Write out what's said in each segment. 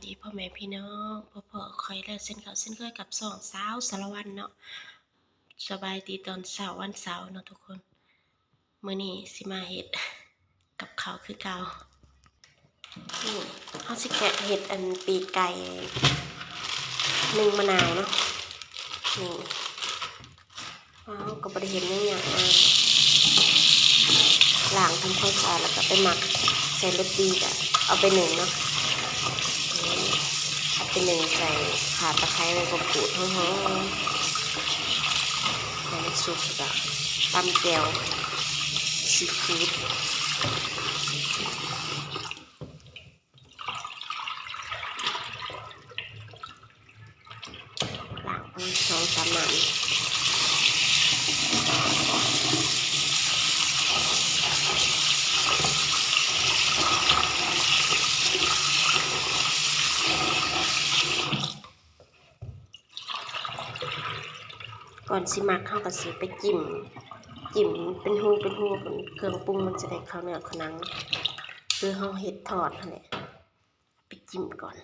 ດີພໍ່ແມ່ພີ່ນ້ອງ ພົບພໍ້ຂ້ອຍແລ້ວເຊັ່ນເກົ່າເຊັ່ນເຄີຍກັບຊ່ອງສາວສາລະວັນເນາະ. ສະບາຍດີຕອນເຊົ້າວັນເສົາເນາະທຸກຄົນ. ມື້ນີ້ຊິມາເຮັດກັບເຂົ້າຄືເກົ່າ. ນີ້ ເຮົາຊິແກະເຮັດອັນປີກໄກ່ໜຶ້ງມະນາວເນາະ. ນີ້ ເຮົາກໍບໍ່ໄດ້ເຮັດຫຍັງຍາກມາກ ລ້າງທຳຄວາມສະອາດ ແລ້ວກໍໄປໝັກໃສ່ລົດດີ ກໍເອົາໄປໜຶ້ງເນາະ. ເອົາໄປໜຶ້ງໃສ່ຂ່າຕະໄຄໃບມະກູດຫອມໆ ໃຫ້ມັນສຸກ ແລ້ວກໍຕຳແຈ່ວຊີຟູດ. ລ້າງມືສອງສາມນ້ຳ. ກ່ອນຊິໝັກ ເຮົາກໍຊິໄປຈິ້ມ ຈິ້ມເປັນຮູເປັນຮູ ເຄື່ອງປຸງມັນຈະໄດ້ເຂົ້າເນື້ອເຂົ້າໜັງ ຄືເຮົາເຮັດທອດຫັ້ນແຫຼະ. ໄປຈິ້ມກ່ອນ.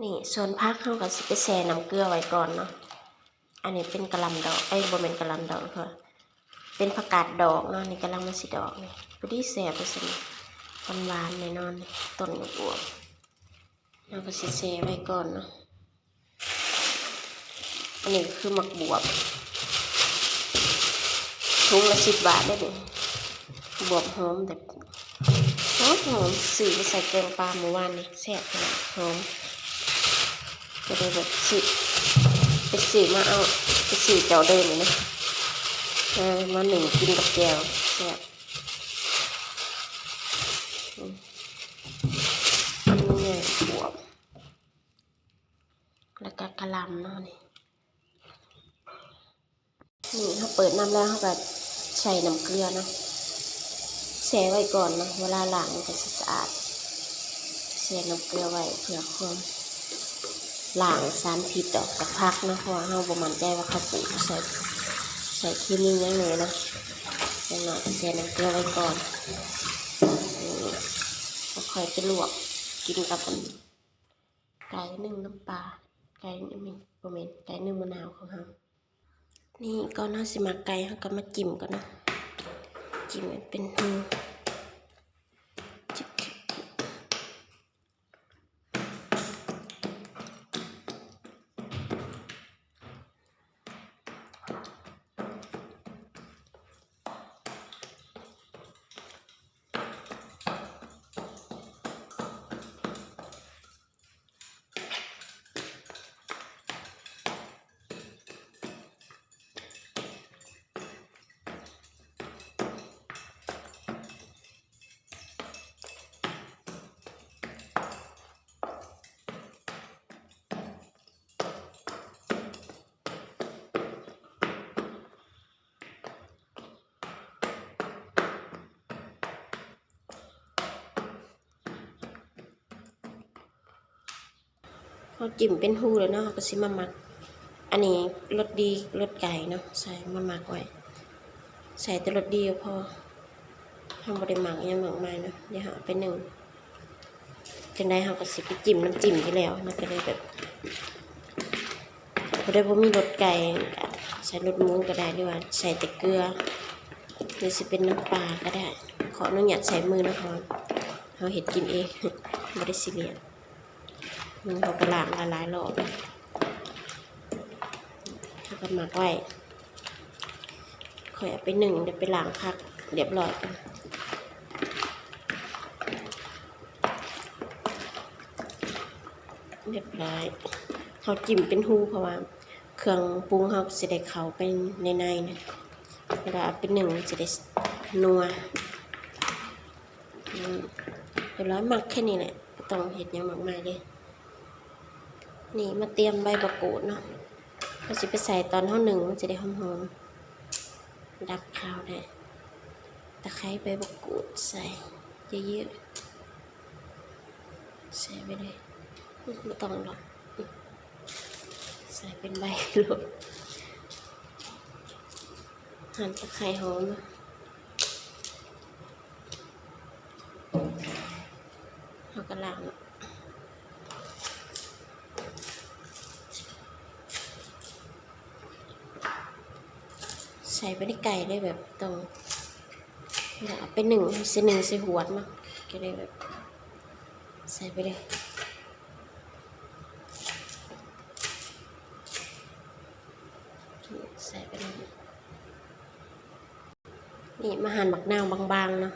ນີ້ ສ່ວນຜັກເຮົາກໍຊິໄປແຊ່ນ້ຳເກືອໄວ້ກ່ອນເນາະ. ອັນນີ້ເປັນກະຫຼ່ຳດອກ ເອີຍ ບໍ່ແມ່ນກະຫຼ່ຳດອກ ເປັນຜັກກາດດອກເນາະ. ນີ້ກຳລັງມັນຊິດອກ ນີ້ ພໍດີແຊບເລີຍຊັ້ນ ຫວານໆ ແນ່ນອນ ຕົ້ນອວບໆ. ເຮົາກໍຊິແຊ່ໄວ້ກ່ອນເນາະ. ອັນນີ້ກໍຄືໝາກບວບ ຖົງລະສິບບາດເດ້ນີ້. ບວບຫອມແບບຫອມໆ ຊື້ໄປໃສ່ແກງປາມື້ວານນີ້ ແຊບຂະໜາດ ຫອມ. ກໍເລີຍແບບຊື້ ໄປຊື້ມາເອົາ ໄປຊື້ເຈົ້າເດີມນີ້ນະ ເອີ ມາໜຶ້ງກິນກັບແຈ່ວ ແຊບ. ອືມ ອັນນີ້ບວບ ແລ້ວກະກະຫຼ່ຳເນາະນີ້. ນີ້ເຮົາເປີດນ້ຳແລ້ວ ເຮົາກະໃສ່ນ້ຳເກືອເນາະ ແຊ່ໄວ້ກ່ອນເນາະ. ເວລາລ້າງມັນກະຊິສະອາດ ແຊ່ນ້ຳເກືອໄວ້ເພື່ອຄວາມລ້າງສານພິດອອກຈາກຜັກເນາະ ເພາະວ່າເຮົາບໍ່ໝັ້ນໃຈວ່າເຂົາປູກໃສ່ ໃສ່ເຄມີຫຍັງແນ່ເນາະ. ຢ່າງໜ້ອຍກະແຊ່ນ້ຳເກືອໄວ້ກ່ອນ ແລ້ວຄ່ອຍໄປລວກກິນກັບອັນ ໄກ່ໜຶ້ງນ້ຳປາ ໄກ່ ບໍ່ແມ່ນ ໄກ່ໜຶ້ງມະນາວຂອງເຮົາ. ນີ້ ກ່ອນເຮົາຊິໝັກໄກ່ ເຮົາກໍມາຈິ້ມກ່ອນເນາະ ຈິ້ມໃຫ້ເປັນຮູ. ເຮົາຈິ້ມເປັນຮູແລ້ວເນາະ ເຮົາກໍຊິມາໝັກ ອັນນີ້ລົດດີ ລົດໄກ່ເນາະ ໃສ່ມາໝັກໄວ້ ໃສ່ແຕ່ລົດດີກໍພໍ ເຮົາບໍ່ໄດ້ໝັກຫຍັງມາກມາຍເນາະ. ດຽວເຮົາເອົາໄປໜຶ້ງ ຈັ່ງໃດເຮົາກໍຊິໄປຈິ້ມນ້ຳຈິ້ມຢູ່ແລ້ວ ມັນກໍເລີຍແບບ ຜູ້ໃດບໍ່ມີລົດໄກ່ ກໍໃສ່ລົດໝູກໍໄດ້ ຫຼືວ່າໃສ່ແຕ່ເກືອ ຫຼືຊິເປັນນ້ຳປາກໍໄດ້. ຂໍອະນຸຍາດໃຊ້ມືເນາະ ເພາະວ່າເຮົາເຮັດກິນເອງ ບໍ່ໄດ້ຊີຣຽສ. ໜຶ້ງເຮົາກໍລ້າງຫຼາຍໆລອບ ເຮົາກໍໝັກໄວ້ ຄ່ອຍເອົາໄປໜຶ້ງ ດຽວໄປລ້າງຜັກຮຽບຮ້ອຍກ່ອນ. ຮຽບຮ້ອຍ ເຮົາຈິ້ມເປັນຮູ ເພາະວ່າເຄື່ອງປຸງເຮົາກໍຊິໄດ້ເຂົ້າໄປໃນໃນນະ ເວລາເອົາໄປໜຶ້ງມັນຊິໄດ້ນົວ. ອືມ ຮຽບຮ້ອຍ ໝັກແຄ່ນີ້ແຫຼະ ບໍ່ຕ້ອງເຮັດຫຍັງມາກມາຍເລີຍ. ນີ້ມາຕຽມໃບບະກູດເນາະ ເຮົາຊິໄປໃສ່ຕອນເຮົາໜຶ້ງ ມັນຊິໄດ້ຫອມໆ ດັບຄາວໄດ້. ຕະໄຄ ໃບບະກູດໃສ່ເຍີະໆ ໃສ່ໄປເລີຍ ບໍ່ຕ້ອງດອກ ໃສ່ເປັນໃບໂລດ. ຫັ້ນຕະໄຄຫອມ ເຮົາກໍ ລ້າງເນາະ ໃສ່ໄປໃນໄກ່ເລີຍ ແບບຕ້ອງ ເອົາໄປໜຶ້ງ ຊິໜຶ້ງໃສ່ຫວດເນາະ ກໍເລີຍແບບໃສ່ໄປເລີຍ ໃສ່ໄປເລີຍ. ນີ້ມາຫັນບັກນາວບາງໆເນາະ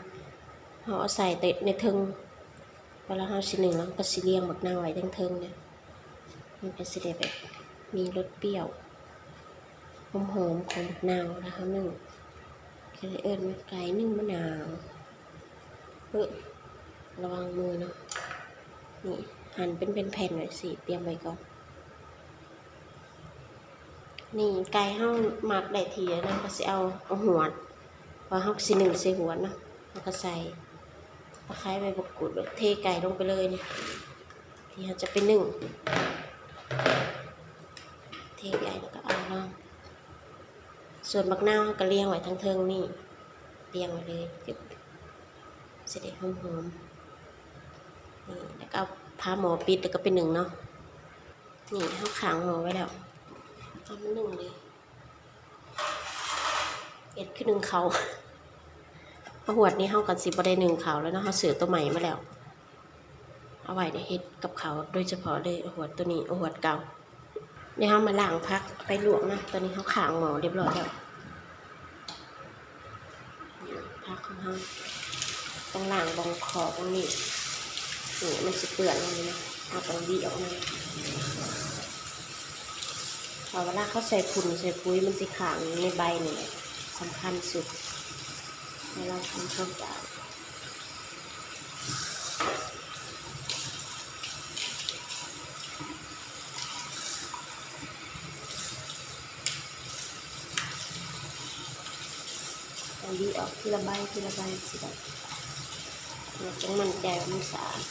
ເຮົາເອົາໃສ່ແຕ່ໃນເທິງ ເວລາເຮົາຊິໜຶ້ງ ເຮົາກໍຊິລຽງບັກນາວໄວ້ເທິງໆເນາະ ມັນກໍຊິໄດ້ແບບມີລົດປ່ຽວ ຫອມໆຂອງບັກນາວ ເວລາເຮົາໜຶ້ງ ກໍເລີຍເອີ້ນວ່າໄກ່ໜຶ້ງມະນາວ. ເອີ ລະວັງມືເນາະ ນີ້ ຫັນເປັນແຜ່ນໆ ໄວ້ຊິ ຕຽມໄວ້ກ່ອນ. ນີ້ໄກ່ເຮົາໝັກໄດ້ທີ່ແລ້ວເນາະ ເຮົາກໍຊິເອົາ ເອົາຫວດ ເພາະເຮົາກໍຊິໜຶ້ງໃສ່ຫວດເນາະ ເຮົາກໍໃສ່ຕະໄຄ ໃບມະກູດ ເທໄກ່ລົງໄປເລີຍນີ້ ທີ່ເຮົາຈະໄປໜຶ້ງ ເທໄກ່ແລ້ວກໍເອົາລົງ ສ່ວນບັກນາວເຮົາກໍລຽງໄວ້ທາງເທິງນີ້ ລຽງໄວ້ເລີຍ ຈະໄດ້ຫອມໆ ນີ້ ແລ້ວກໍເອົາຝາໝໍ້ປິດ ແລ້ວກໍໄປໜຶ້ງເນາະ. ນີ້ເຮົາຂ້າງໝໍ້ໄວ້ແລ້ວ ເອົາມາໜຶ້ງເລີຍ ເຮັດຄືໜຶ້ງເຂົ້າ ເອົາຫວດນີ້ເຮົາກໍຊິບໍ່ໄດ້ໜຶ້ງເຂົ້າແລ້ວເນາະ ເຮົາຊື້ໂຕໃໝ່ມາແລ້ວ ເອົາໄວ້ໄດ້ເຮັດກັບເຂົ້າໂດຍສະເພາະເລີຍ ເອົາຫວດໂຕນີ້ ເອົາຫວດເກົ່າ. ດຽວເຮົາມາລ້າງຜັກໄປລວກເນາະ ຕອນນີ້ເຮົາຂ້າງໝໍ້ຮຽບຮ້ອຍແລ້ວ. ນີ້ ຜັກຂອງເຮົາ ຕ້ອງລ້າງບ່ອງຄໍ່ບ່ອງນີ້ ນີ້ມັນຊິເປື້ອນເນາະ ເຮົາຕ້ອງຫວີອອກມາ ເພາະເວລາເຂົາໃສ່ຝຸ່ນໃສ່ປຸ໋ຍ ມັນຊິຄ້າງໃນໃບນີ້ແຫຼະ ສຳຄັນສຸດ ໃຫ້ເຮົາທຳຄວາມສະອາດ. ຕ້ອງຫວີອອກທີລະໃບ ທີລະໃບ ຊິໄດ້ ເຮົາຕ້ອງໝັ້ນໃຈວ່າມັນສະອາດ.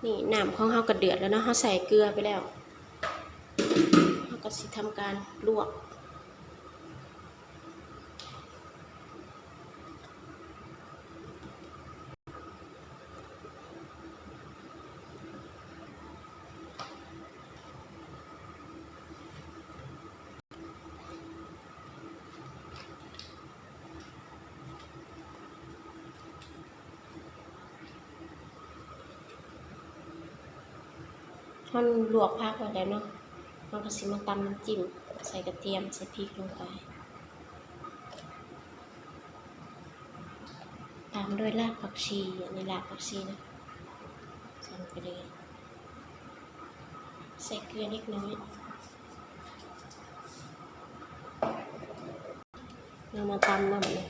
ນີ້ ນ້ຳຂອງເຮົາກໍເດືອດແລ້ວເນາະ ເຮົາໃສ່ເກືອໄປແລ້ວ ເຮົາກໍຊິທຳການລວກ. ເຮົາລວກຜັກໄວ້ແລ້ວເນາະ ເຮົາກໍຊິມາຕຳນ້ຳຈິ້ມ ໃສ່ກະທຽມ ໃສ່ພິກລົງໄປ ຕາມດ້ວຍຮາກຜັກຊີ ອັນນີ້ຮາກຜັກຊີນະ ໃສ່ລົງໄປເລີຍ ໃສ່ເກືອເລັກນ້ອຍ. ເຮົາມາຕຳເນາະ ບາດນີ້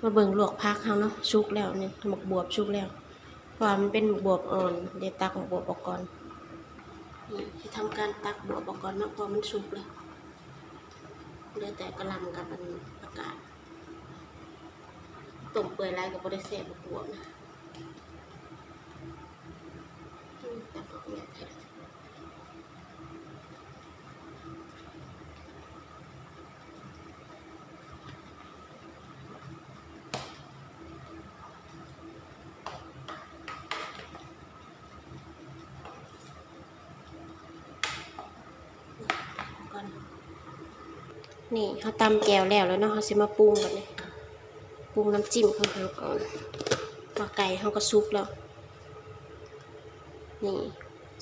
ມາເບິ່ງລວກຜັກເຮົາເນາະ ສຸກແລ້ວນີ້ ໝາກບວບສຸກແລ້ວ ເພາະວ່າມັນເປັນໝາກບວບອ່ອນ ດຽວຕັກໝາກບວບອອກກ່ອນ ນີ້ ຊິທຳການຕັກບວບອອກກ່ອນເນາະ ເພາະວ່າມັນສຸກແລ້ວ ເຫຼືອແຕ່ກະຫຼ່ຳກັບອັນຜັກກາດ ຕົ້ມເປື່ອຍຫຼາຍກໍບໍ່ໄດ້ແຊບ ໝາກບວບນະ ອືມ ຕັກອອກແລ້ວແທ້. ນີ້ ເຮົາຕຳແຈ່ວແລ້ວແລ້ວເນາະ ເຮົາຊິມາປຸງບາດນີ້ ປຸງນ້ຳຈິ້ມຂອງເຮົາກ່ອນ ວ່າໄກ່ເຮົາກໍສຸກແລ້ວ ນີ້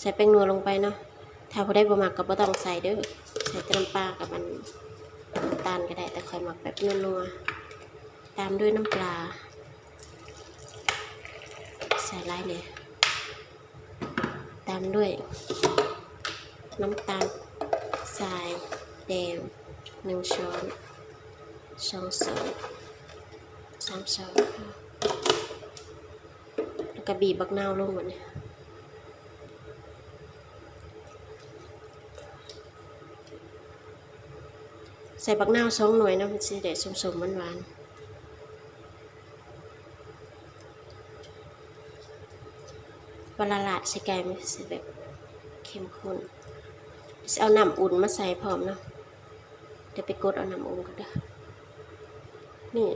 ໃສ່ແປ້ງນົວລົງໄປເນາະ. ຖ້າຜູ້ໃດບໍ່ມັກກໍບໍ່ຕ້ອງໃສ່ເດີ້ ໃສ່ແຕ່ນ້ຳປາກັບອັນ ນ້ຳຕານກໍໄດ້ ແຕ່ຂ້ອຍມັກແບບນົວໆ. ຕາມດ້ວຍນ້ຳປາ ໃສ່ຫຼາຍແດ່. ຕາມດ້ວຍນ້ຳຕານຊາຍແດງໜຶ່ງຊ້ອນ ສອງຊ້ອນ ສາມຊ້ອນ ແລ້ວກໍບີບບັກນາວລົງບັດນີ້. ໃສ່ບັກນາວສອງໜ່ວຍເນາະ ມັນຊິໄດ້ສົ້ມໆ ຫວານໆ. ເວລາລາດໃສ່ໄກ່ມັນຊິແບບເຂັ້ມຂຸ້ນ. ຊິເອົານ້ຳອຸ່ນມາໃສ່ພ້ອມເນາະ. ດຽວໄປກົດເອົານ້ຳອຸ່ນກ່ອນເດີ້. ນີ້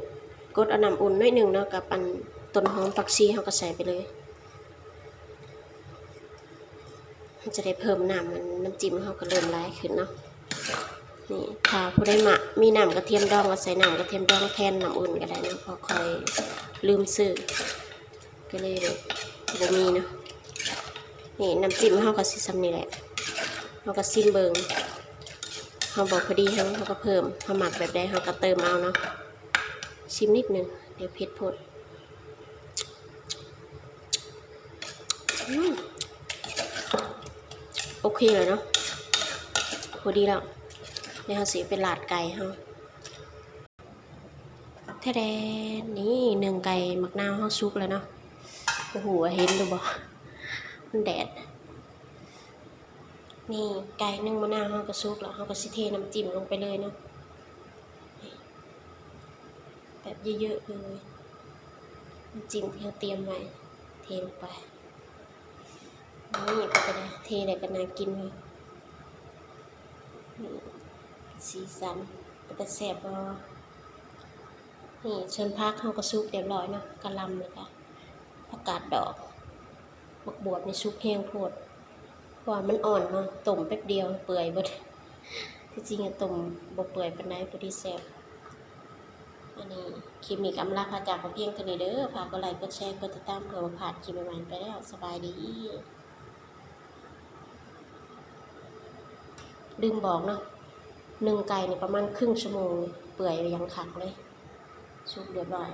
ກົດເອົານ້ຳອຸ່ນໜ້ອຍໜຶ່ງເນາະ ກັບອັນຕົ້ນຫອມຜັກຊີເຮົາກໍໃສ່ໄປເລີຍ. ມັນຈະໄດ້ເພີ່ມນ້ຳ ອັນນ້ຳຈິ້ມເຮົາກໍເລີ່ມຫຼາຍຂຶ້ນເນາະ. ນີ້ ຖ້າຜູ້ໃດມັກມີນ້ຳກະທຽມດອງ ກໍໃສ່ນ້ຳກະທຽມດອງແທນນ້ຳອຸ່ນກໍໄດ້ເນາະ ເພາະຂ້ອຍລືມຊື້ ກໍເລີຍບໍ່ມີເນາະ. ນີ້ ນ້ຳຈິ້ມເຮົາກໍຊິສ່ຳນີ້ແຫຼະ ເຮົາກໍຊິມເບິ່ງ ເຮົາບໍ່ພໍດີເຮົາ ເຮົາກໍເພີ່ມ ເຮົາມັກແບບໃດເຮົາກໍເຕີມເອົາເນາະ. ຊິມນິດໜຶ່ງ ດຽວເຜັດໂພດ. ອືມ ໂອເຄແລ້ວເນາະ ພໍດີແລ້ວ. ດຽວເຮົາຊິໄປລາດໄກ່ເຮົາ. ແທ້ແດ ນີ້ໜຶ້ງໄກ່ໝາກນາວເຮົາສຸກແລ້ວເນາະ. ບໍ່ຮູ້ວ່າເຫັນຫຼືບໍ່ ມັນແດດ. ນີ້ ໄກ່ໜຶ້ງໝາກນາວເຮົາກໍສຸກແລ້ວ ເຮົາກໍຊິເທນ້ຳຈິ້ມລົງໄປເລີຍເນາະ ແບບເຍີະໆ ເລີຍ. ນ້ຳຈິ້ມທີ່ເຮົາຕຽມໄວ້ ເທລົງໄປ. ນີ້ ເປັນຈັ່ງໃດ ເທແລ້ວກໍໜ້າກິນເນາະ. ນີ້ ສີສັນເປັນຕາແຊບບໍ່? ນີ້ ສ່ວນຜັກເຮົາກໍສຸກຮຽບຮ້ອຍເນາະ ກະຫຼ່ຳ ແລ້ວກໍຜັກກາດດອກ. ໝາກບວບນີ້ສຸກແຮງໂພດ ເພາະວ່າມັນອ່ອນເນາະ ຕົ້ມແປັບດຽວເປື່ອຍເບິດ. ທີ່ຈິງອະ ຕົ້ມບໍ່ເປື່ອຍປານໃດ ພໍດີແຊບ. ອັນນີ້ ຄລິບນີ້ກໍອຳລາພາຈາກກັນພຽງເທົ່ານີ້ເດີ້. ຝາກກົດໄລ ກົດແຊ ກົດຕິດຕາມ ເພື່ອບໍ່ພາດຄລິບໃໝ່ໆໄປແລ້ວ. ສະບາຍດີ. ລືມບອກເນາະ ໜຶ້ງໄກ່ນີ້ປະມານເຄິ່ງຊົ່ວໂມງ ເປື່ອຍຢ່າງຄັກເລີຍ ສຸກຮຽບຮ້ອຍ.